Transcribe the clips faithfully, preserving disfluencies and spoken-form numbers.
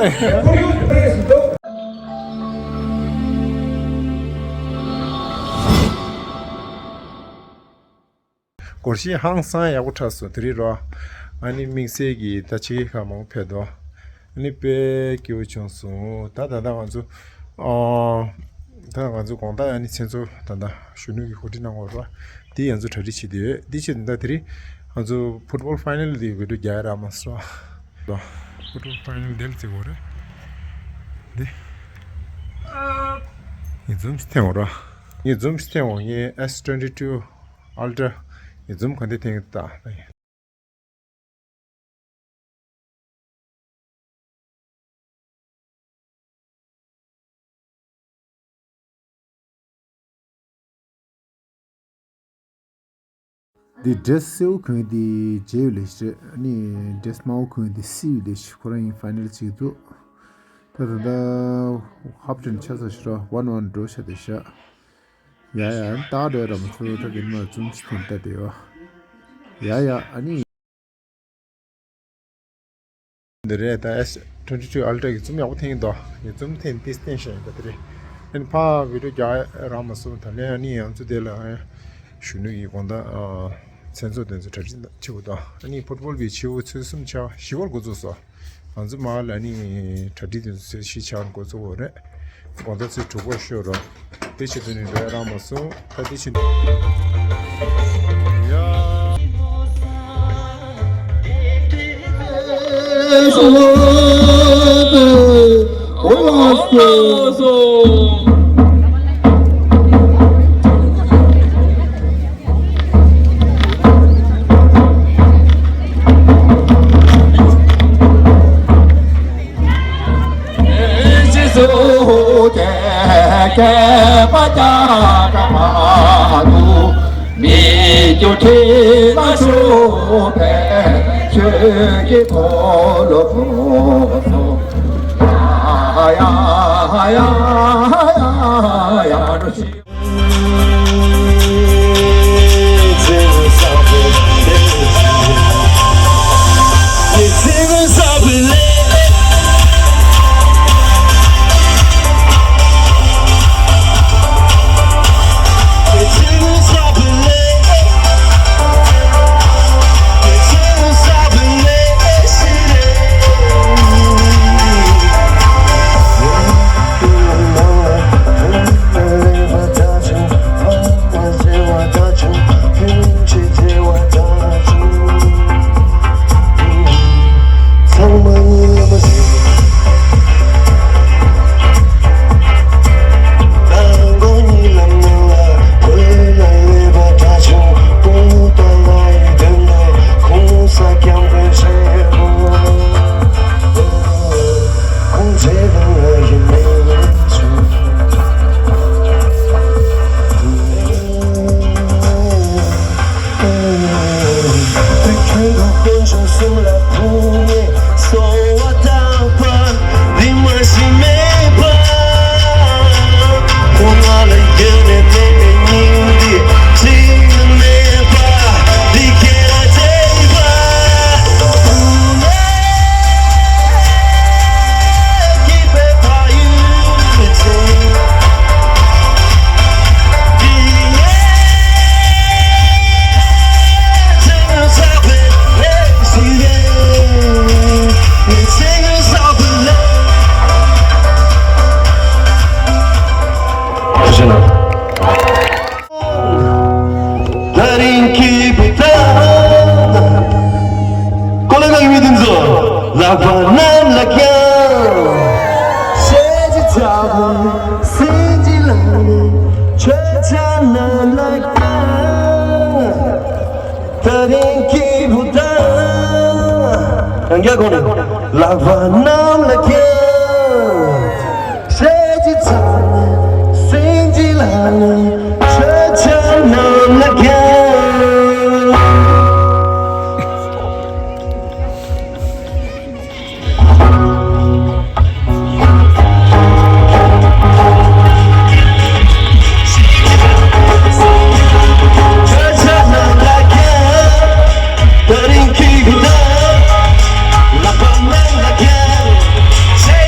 སྒོར་གཞས་ཧང་སང་ཡག་པོ་འཁྲབ་སོང་དེ་རིང་རོ། ཨ་ནི་དམིགས་བསལ་གྱིས་ད་ཕྱི་རྒྱལ་ཁག་མང་པོ་ཕེབས་འདུག་ཨ་ནི་དཔེ་སྐྱིད་པོ་བྱུང་སོང་། ད་ད་ལྟ་ང་ཚོ་ཨ། ད་ང་ཚོ་དགོང་དག་ཨ་ནི་མཚན་ཚོགས་ད་ལྟ་གཞོན་ནུ་གིས་གོ་སྒྲིག་གནང་བ་རོ། དེ་ང་ཚོ་གྲ་སྒྲིག་བྱེད་དུ་ཡོད། དེ་བྱེད་དུ་ད་དེ་རིང་ང་ཚོ་ཕུཊ་བོལ་ཕའི་ནལ་དེ་བི་ཌིའོ་རྒྱག་ཡ་རག་མ་སོང་། ཕུཊ་བོལ་ཕའི་ནལ་དེ་ལ་བརྩི་དགོས་རེད། འདི་ངས་ཛུམ་ཞིག་འཐེན་འོང་ར། ངས་ཛུམ་ཞིག་འཐེན་འོང་། ངས་S twenty two Ultra། ངས་ཛུམ་ག་འདྲ་འཐེན་གི་ལྟ། འདི་ཌེ་རེ་སི་སེར་པོ་གོན་འདི་ཇེ་ཡུ་ལེ་ཤི་རེད། ཨ་ནི་ཌེ་རེ་སི་དམར་པོ་གོན་འདི་སི་ཡུ་ལེ་ཤི། ཁོ་རང་ཡིན་ཕའི་ནལ་བྱེད་ཀྱི་འདུག་ད་ད་ད་ཧབ་ཊེན་ཆ་ས་ཤི་ར་ཝན་ཝན་འགྲོ་ཤ་དེ་ཤ། ཡ་ཡ་ཏག་འགྲོ་ར་མ་ཚོ་ད་གིན་མ་ཙུམ་ཅི་ཐོན་ལྟ་དེ་ཡོ། ཡ་ཡ་ཨ་ནི། འདི་རེད། ད་S twenty two Ultra་གི་ཙུམ་ཡག་པོ་འཐེན་གྱི་འདུག་ངས་ཙུམ་འཐེན་ཏིས་བསྟན་ཤེས་ཡིན་པ་དེ་རེད། ཨ་ནི་ཕ་བི་ཌིའོ་རྒྱག་རག་མ་སོང་། ད་ལན་ཨ་ནི་ང་ཚོ་དེ་ལ་གཞོན་ནུ་ཡི་དགོང་དག་མཚན་ཚོགས་དེ་ཚོ་གྲ་སྒྲིག་བྱེད་དགོས་འདུག་ཨ་ནི་ཕུཊ་བོལ་གྱི་ཕྱི་དབུགས་ཚོད་གསུམ་ཆ་བཞི་བར་འགོ་ཚུགས་སོང་། ང་ཚོ་མ་ལ་ནི་གྲ་སྒྲིག་དེ་ཚོ་ཚོད་བཞི་ཆ་འགོ་ཚུགས་པ་རེད། དགོང་དག་ཚོད་དྲུག་པར་ཤོད་རོགས། དེ་བྱེད་དུས་ནི་འགྲོ་ཡ་རག་མ་སོང་། ད་དེ་བྱེད་དུས། ད་རིང་གི་བུ་དང་། ཀོ་ལ་གང་མི་དེ་ཚོ། ལག་པ་གནམ་ལ་བརྐྱང་། ཤེས་བྱ་ཚ་བོ་སེང་གེ་ལ་ནི་ཆོས་ཆ་གནམ་ལ་བརྐྱང་། ད་རིང་གི་བུ་དང་། རང་རྒྱལ་གོང་ནས། ལག་པ་གནམ་ལ་བརྐྱང་། ཤེས་བྱ་ཚ་ནི་སེང་གེ་ལ་ནི་ཆོས་ཆ་གནམ་ལ་བརྐྱང་། ཆོས་ཆ་གནམ་ལ་བརྐྱང་། ད་རིང་གི་བུ་དང་། ལག་པ་གནམ་ལ་བརྐྱང་། ཤེས་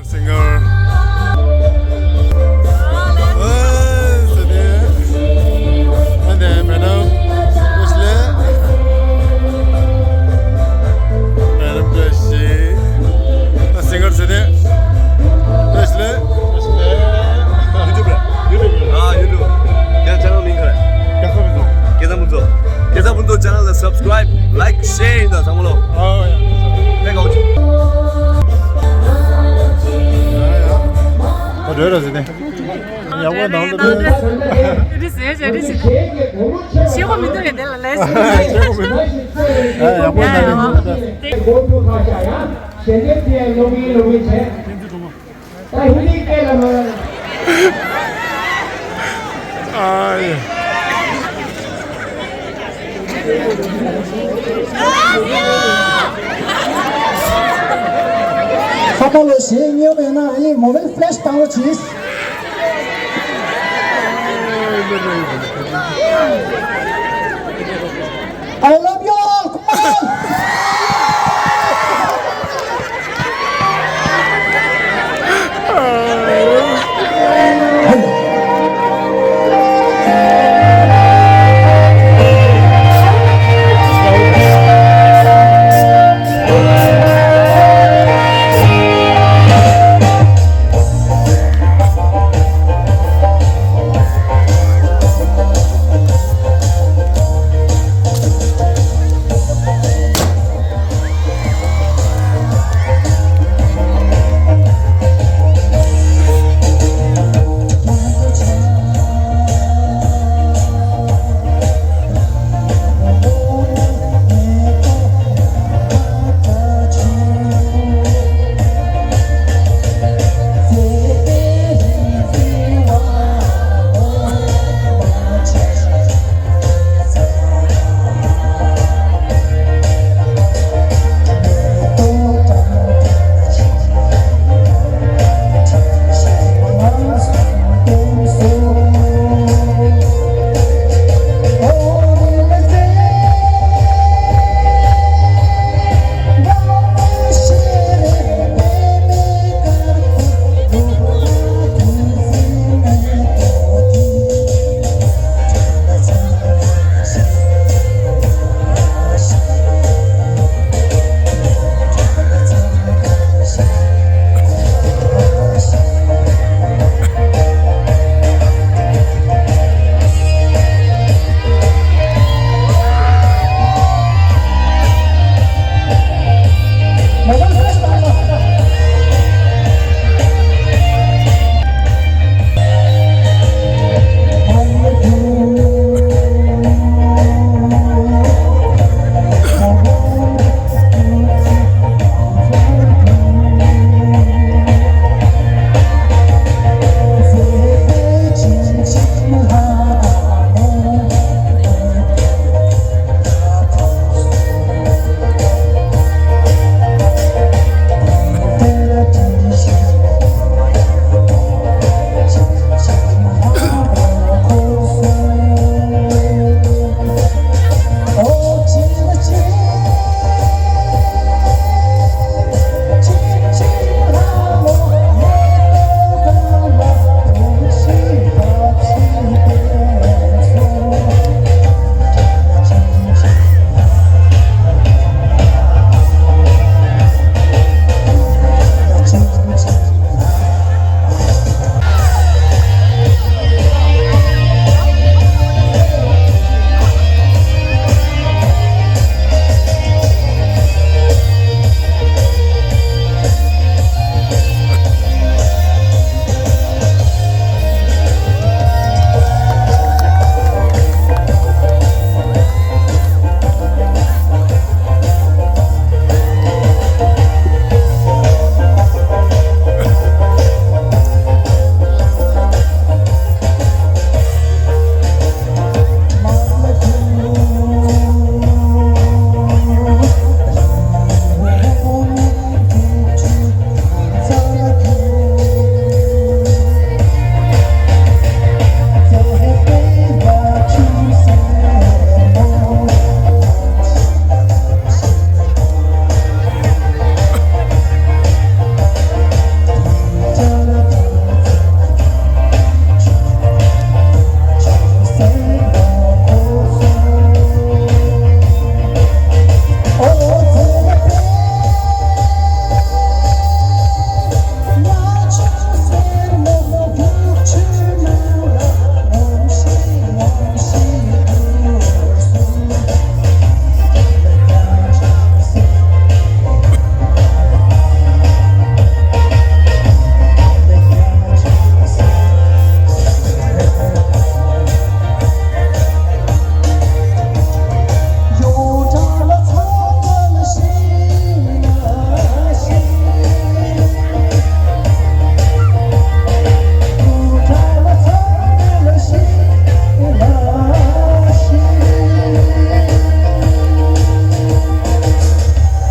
Singer. Oi, sidi. And then, madam, Presley. Madam Presley. A singer, sidi. Presley. YouTube. YouTube. Ah, YouTube. क्या channel name है? कैसा बुंदो? कैसा बुंदो? कैसा बुंदो channel subscribe, like, share ཡིན་ད་ཚང་མ་ལོ། ཨོ་ཡ། ཨ་འགྲོ་ར་ཟེར་ནས། ཡག་པོ་ནང་དུ་འདུག་རི་ཟེར་ཟེར་རི་ཟེར། ཤེས་གོ་མི་འདུག་རེད་དེ་ལ་ལས་ཟེར། ཤེས་གོ་མི་འདུག་ཨ་ཡག་པོ་ནང་དུ་འདུག་ད་ཧི་ལི་སྐད་ལ་མ། ཨ་ཡེ། ཁ་ཁ་ལོ་ཞེས་སྙན་པའི་ནང་ཨ་ནི་མོ་བེལ་ཕ་ལེ་ཤི་བཏང་རོགས་གྱིས། I love you all. Come on.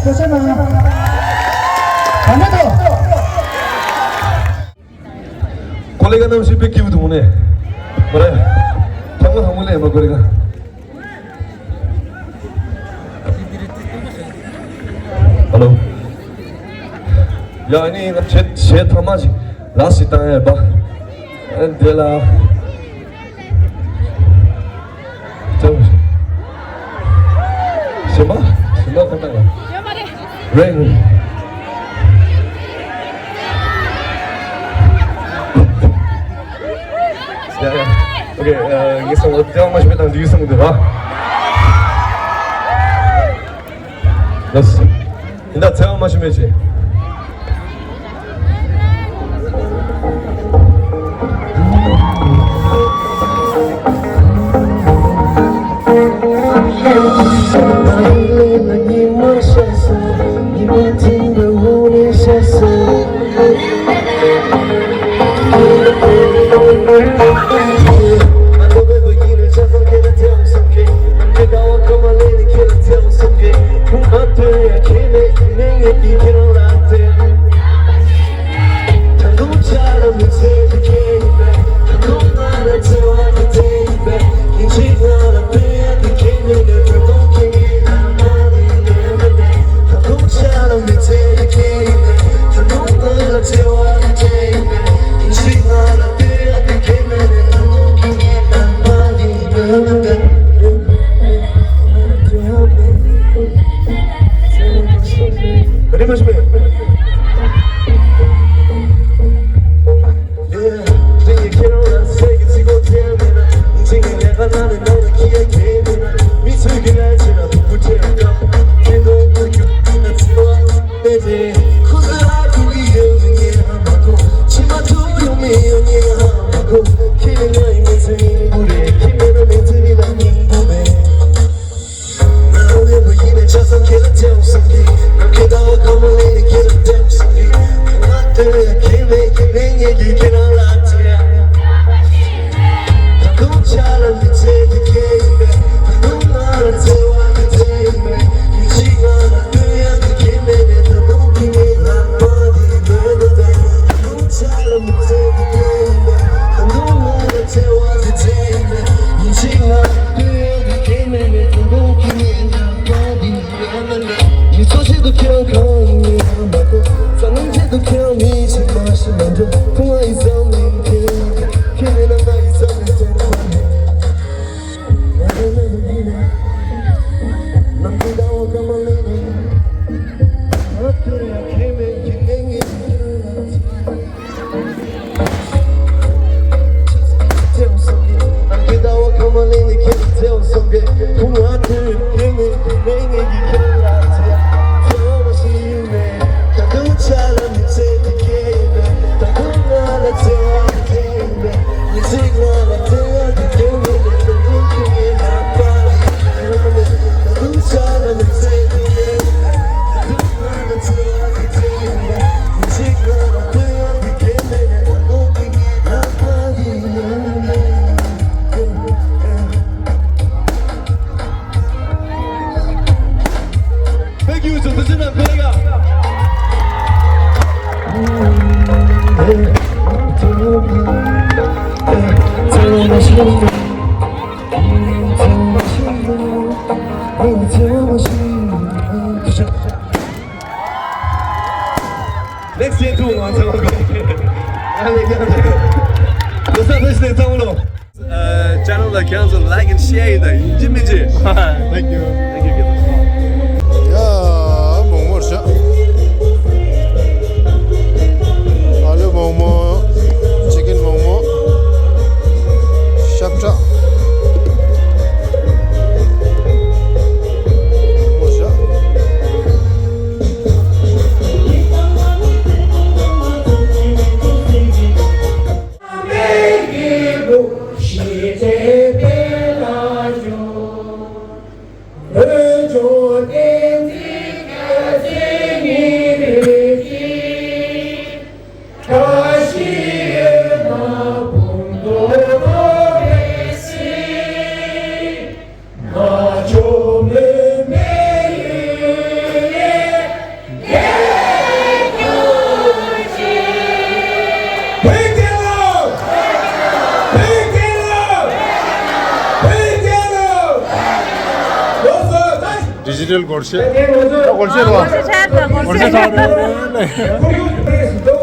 ཁྱོད་ཚོ་ན། ག་འདྲ་འདུག་ཀོ་ལེ་ག་གནམ་གཤིས་དཔེ་སྐྱིད་པོ་འདུག་ནས། མ་རེད། ཐང་མོ་ཐང་མོ་ལས་མ་གོ་རེ་ག་ཧ་ལོ། ཡ་ཨ་ནི་ང་བྱེད་བྱེད་ཐ་མ་ཞིག་ལ་སི་བཏང་ཡ་པ། ཨ་ནི་དེ་ལ། ཅང་། ཞི་མ། ཞི་མ་ཁ་བཏང་ཡ། ཡོད་མ་རེད། རེད། ཡ་ཡ། ཨོ་ཁེ། ངས་སོང་ལ་དེ་བ་མ་ཤི་མེད་དང་འདི་ཡུལ་སོང་འདུག་ར། ལགས། ཡིན་ད་ཚེ་དབང་མ་ཤི་མེད་ཅེ། Thank you, so this is my big up. Next year too, ང་ཚང་མ་དགོས། ང་ལས་ཀྱང་དགོས་ས་ཕེབས་ནས་ཚང་མ་ལོ། ཨ། channel ལ་ཁྱེད་རང་ཚོ་like and share ཡིན་ད་ཡིན་གཅིག་མིན་གཅིག Thank you. Thank you. ཡ། མོག་མོག་ཤ། ཨ་ལུ་མོག་མོག chicken མོག་མོག་ཤ་བཀྲ། མོག་མོག་ཤ། སྒོར་གཞས། སྒོར་གཞས་རོ། སྒོར་གཞས་ཆར་དང་སྒོར་གཞས་ཆར་དང་།